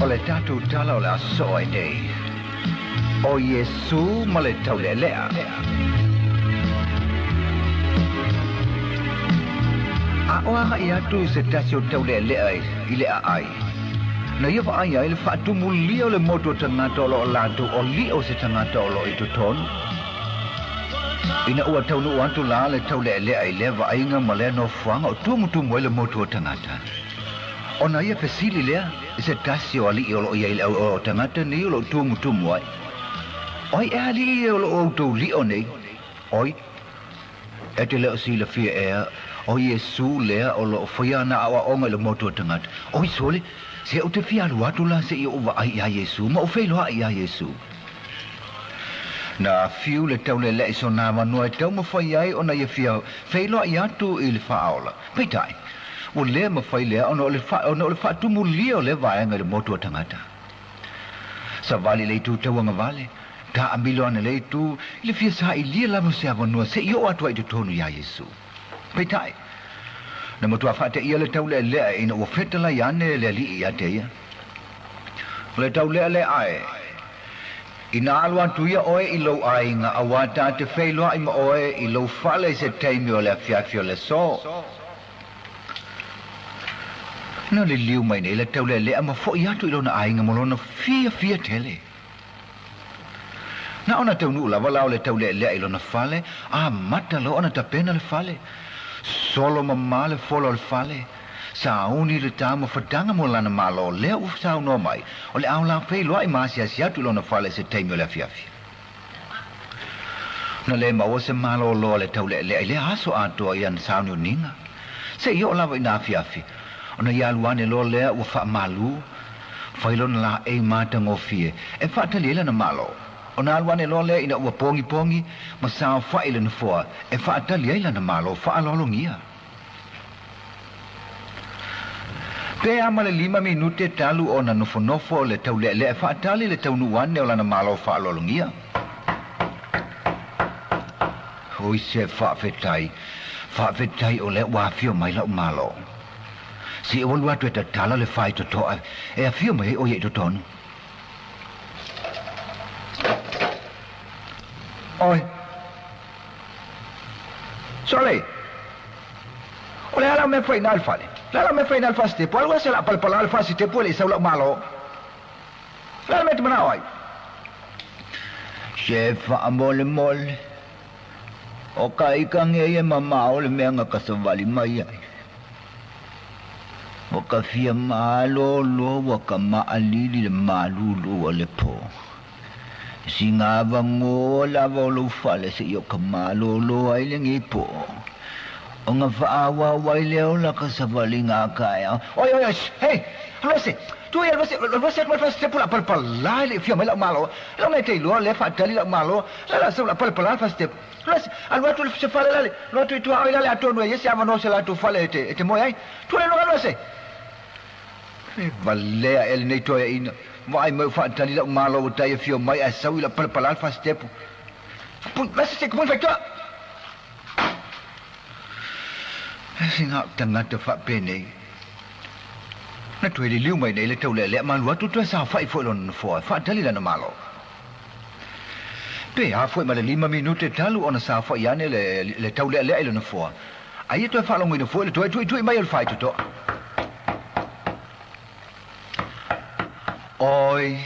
O le tatou tala o le aso ai nei. O Iesu ma le taulealea. A o agai atu se tasi o taulealea i le aai. Na ia vaai ai le faatumulia o le motu o tagata o lo o latou o li'o se tagata o lo o i totonu. Ina ua taunuu atu la le taulealea i lea vaaiga ma lea nofoaga o tumutumu ai le motu o tagata. Ona ia fesili lea i se tasi o ali'i o lo o i ai le o tagata nei o lo o tumutumu ai. O ai ea ali'i o lo o outou li'o nei? Oi, e te le o silafia ea, o Iesu lea o lo o faia ana aoaoga i le motu o tagata. Oi sole, se ou te fia alu atu la seia ou vaai iā Iesu ma ou feiloai iā Iesu. Na fiu le taulealea i sona avanoa e taumafai ai ona ia fia feiloai atu i le Faaola. Peitai, ua le mafai lea ona o le ona o le faatumulia o lea vaega i le motu o tagata. Savali le itu tauagavale, taamilo ane le itu i le fia sailia lava o se avanoa seia oo atu ai i totonu iā Iesu. Peitai, na matua faateia le taulealea ina ua fetalai ane le Alii ia te ia. O le taulealea ae, Ina alu atu ia oe i lou aiga auā ta te feiloai ma oe i lou fale i se taimi o le afiafi o le aso. Na liliu mai nei le taulealea ma fo'i atu i lona aiga mo lona fiafia tele. Na ona taunuu lava la o le taulealea i lona fale, amata loa ona tapena le fale. Solo mamā le fola o le fale. Sauni le ta ma fataga mo lana Malo, lea ua saunoa mai, o le ao la feiloai ma asiasi atu i lona fale i se taimi o le afiafi. Na le maua se malōlō a le taulealea i lea aso atoa i ana sauniuniga. Seia oo lava i na afiafi, ona ia alu ane loa lea ua faamalū, fai lona laei matagofie e faatali ai lana Malo. Ona alu ane loa lea ina ua pogipogi ma saofai i le nofoa e faatali ai lana Malo faaaloalogia. Pe a ma le 5 minute talu ona nofonofo le taulealea e faatali le taunuu ane o lana Malo faaaloalogia. Oi se faafetai, faafetai o lea ua afio mai lau Malo. Se ua alu atu e tatala le faitotoa e afio mai ai ʻo ia i totonu. Oi. Sole! O le a lau mea fai i ina i le fale? O le a lau mea fai i ina i le fasitepu? Alu ese la palapala le fasitepu e le i sau lau Malo. O le a le mea e te manao ai? Se faamolemole, o ka ika nei e mamao le mea na ka savali mai ai. Ua ka fia malōlō ua ka maʻalili le malūlū o le pō. Sina avanoa lava o lou fale seia o ka malōlō ai lenei pō. Ona faaauau ai lea o la ka savaliga a taeao. Oi, oi, oi, hei! Alu ese! Tu ia, alu ese, alu ese atu mai le fasitepu o le a palapala e le i fia mai lau Malo. Lau mea e te iloa lea faatali lau Malo, la la sau o le a palapala le fasitepu. Alu ese, alu atu i se fale lale, alu atu i tua oi lale atonu e i ai se avanoa o se latou fale e te moe ai. Tu le luga, alu ese! E valea ea lenei toeaina. Vaai mai ua faatali lau Malo ua tai afio mai ae sau i lau palapala le fasitepu. Pun, lasi se kumui faitoa! E sina au tagata faapenei. Na toe liliu mai nei le taulealea ma alu atu toe saofai foi lona nofoa e faatali lana Malo. Pe a foi ma le 5 minute talu ona saofai ane le taulealea i le nofoa, aia toe faalogoina foi le toe tuitui mai o le faitotoa. Oi,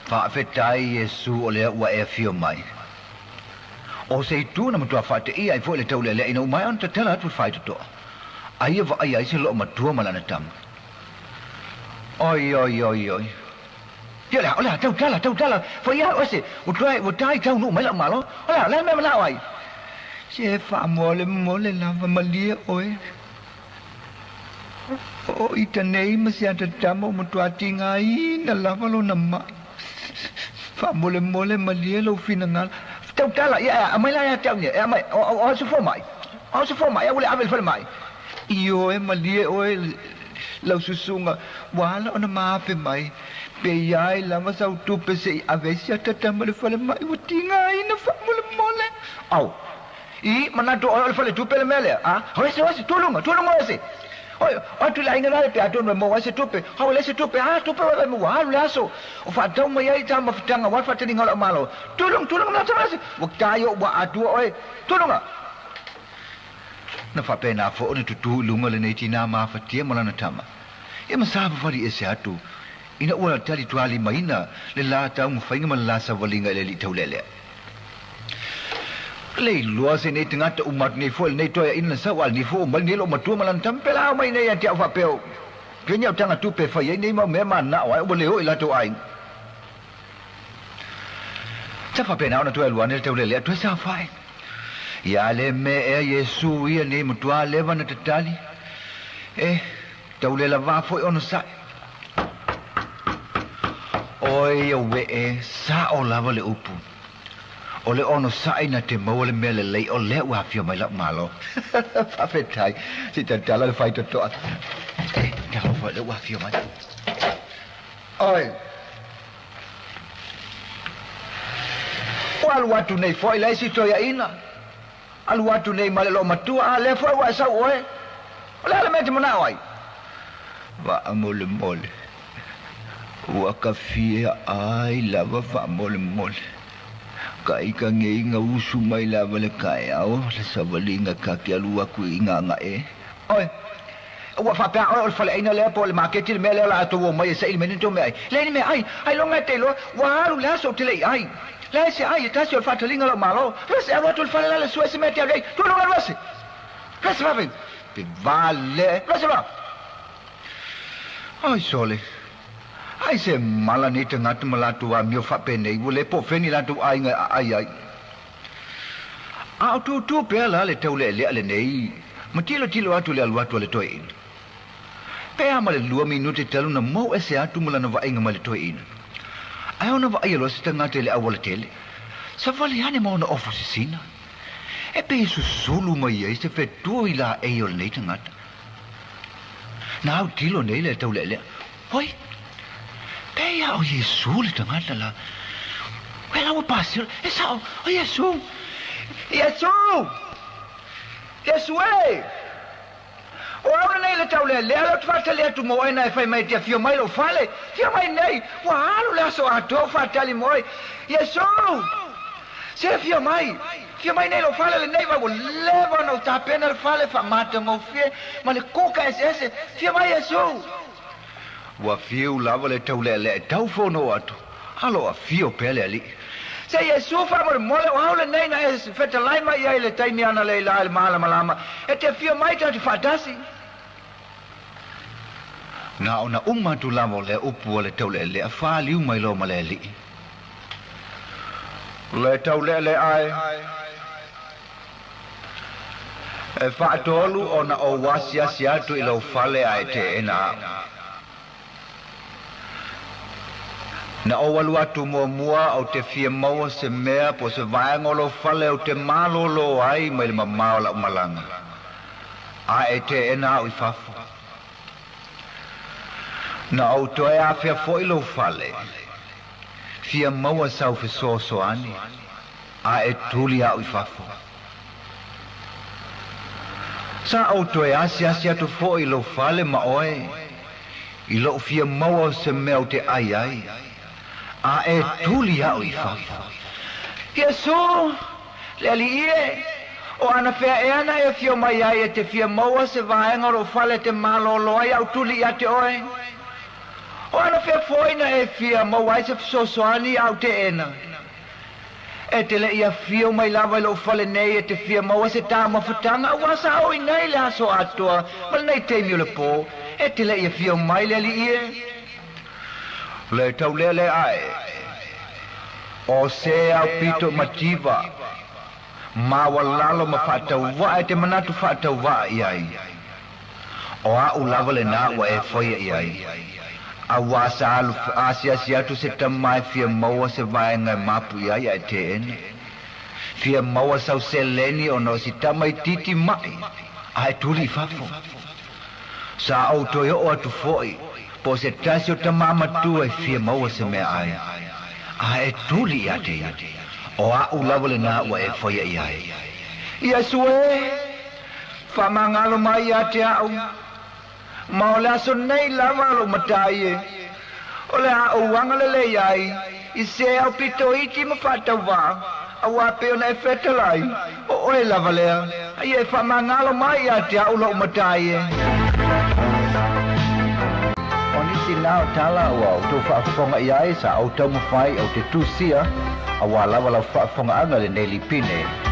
faafetai Iesu o lea ua e afio mai. O se itu na matua faateia ai foi le taulealea ina ua maea ona tatala atu le faitotoa. Aia vaai ai se loomatua ma lana tama. Oi, oi, oi, oi. Ia o le a, o le a, tautala, tautala, foi ia oe se, ua toe, ua tai taunuu mai lau Malo. O le a, o le a le mea manao ai? Se faamolemole lava, malie oe. O ita nei ma si ata tama ua matua tigaina lava lona mai. Faamolemole malie lou finagalo. Tautala, ia, e aumai la ia te au nei, e aumai, o, o, o aso fomai, o aso fomai, ae ua le ave i le falemai. Ioe, malie oe lau susuga, ua ala ona maafe mai, pe i ai lava sau tupe se i ave ai si ata tama i le falemai, ua tigaina faamolemole. Au, i manatu oe o le faletupe le mea lea, a? Hoese, hoese, tu luga, tu luga hoese. Oi, o atu le aiga la pe atonu e maua ai se tupe. Hau le se tupe, a tupe wa mo alu le aso. O whaatau mai ai tā mafutanga wa whaataninga o lau malo. Tulung, tulung na tamasi. Wa taio wa atua oe. Tulunga. Na whapena fo ona tutu lunga le nei tina mafatia malana tama. E masafa whari e se atu. Ina ua tali tuali maina le la tau mawhainga ma la sawalinga le li taulelea. Le lua se nei tangata umat nei fo nei toia ina sa wal ni fo mal ni lo matua malan tampela mai nei ati au whapeo. Kenya tanga tupe whai nei mau mea mana o ai o le o i lato ai. Ta whapena ona tua lua nei taulelea tua sa whai. Ia le me e Yesu ia nei matua lewa na tatali. E taulela wā foi ona sai. Oi o we e sa o lava le upu. O le ono sai na te maua le mea le lei o lea ua afio mai lau malo. Whawhetai, si tatala le whai totoa. E, talofa le ua afio mai. Oi. O alu atu nei foi lai si toia ina. Alu atu nei ma le lo matua a le foi wa sau oe. O le ala mea te manao ai. Wa mole mole. Ua ka fia ai lava wa mole mole. Ka ika ngei nga usu mai lava le kai au le savalinga ka ki alu aku i ngā ngā e. Oi, ua whapea oi o le whale aina lea po le maketi le mea lea la atu o mai e sa ili meni tō mea ai. Le ni mea ai, ai longa te loa, ua alu le aso te lei ai. Le se ai, e tasi o le whatalinga lau malo. Rese alu atu le whale la le sue se mea te au tu longa rese. Rese wawe. Pe vale, rese wa. Ai sole. Ai se mala ni te ngatu malatu a mio whape nei, ua le po wheni latu ai ngai ai ai. A o tu tu pea la le tau le lea le nei, ma tilo tilo atu le alu atu le toi ina. Pea ma le lua minute talu na mau ese atu malana vainga ma le toi ina. Ai ona vai alo se tangata le awala tele. Sa wale ane mauna ofu sisina. E pe susulu mai ai se whetua i la e o le nei tangata. Na au tilo nei le tau le lea. Hoi, pea o Yesu le tangata la. Wela ua pasio, e sao, o Yesu. Yesu! Yesu e! O au nei le tau le lea lau tfatali atu mo ai na e whai mai tia fio mai lo fale. Fio mai nei, ua alu le aso ato whatali mo ai. Yesu! Se fio mai. Fio mai nei lo fale le nei vai ua lewa na utapena le fale wha mata ngau fie. Ma le kuka ese ese. Fio mai Yesu! Ua fiu lava le tau le le tau fono atu. Alo a fio pele ali. Se Yesu wha mo mole o haule nei na e whetalai mai ai le taimi ana le ila le mahala malama. E te fio mai te whatasi. Na ona uma tu lava le upu o le tau le le a whaliu mai lo ma le li. Le tau le le ai. E whaatolu ona o wasi asi atu i lau fale ai te ena. Na o alu atu mua mua o te fia maua se mea po se vaenga o lau fale o te malolo ai mai le mamao lau malanga. A e te ena au i fafo. Na o toe awhea foi lau fale. Fia maua sau fesoasoani. A e tuli au i fafo. Sa o toe asi asi atu foi lau fale ma oe. I lou fia maua se mea o te ai ai. A e tuli au i fafo. Yesu, le ali ie, o ana whea e ana e fio mai ai e te fia maua se vaenga ro fale te malolo ai au tuli ia te oe. O ana whea foina e fia maua ai se fesoasoani au te ena. E te le ia fio mai lava i lou fale nei e te fia maua se tā mawhatanga ua sa o i nei le aso atoa ma le nei teimi o le pō. E te le ia fio mai le ali ie. Le tau lea le ai. O se au pito mativa. Ma walalo ma whaatau waa e te manatu whaatau waa i ai. O a u lava le nā ua e whaia i ai. A wā sa alu asi asi atu se tamai fia maua se vaenga e mapu i ai a te ene. Fia maua sau se leni o no si tamai titi mai. A e tuli fafo. Sa au toi o atu foi. Po se tasi o tamama tua e fia maua se mea ai. A e tuli ia te ia. O a u lava le nā ua e whaia i ai. Yesu e, whamangalo mai ia te au. Ma o le aso nei lava lou matai e. O le a ou agalelei ai i se aupito iti ma faatauvā, auā pei ona e fetalai, o oe lava lea, a ia e faamagalo mai ia te a'u lo'u matai e. O nisi na o tala ua outou faafofoga i ai sa ou taumafai ou te tusia, auā lava lau faafofogaaga i lenei lipine.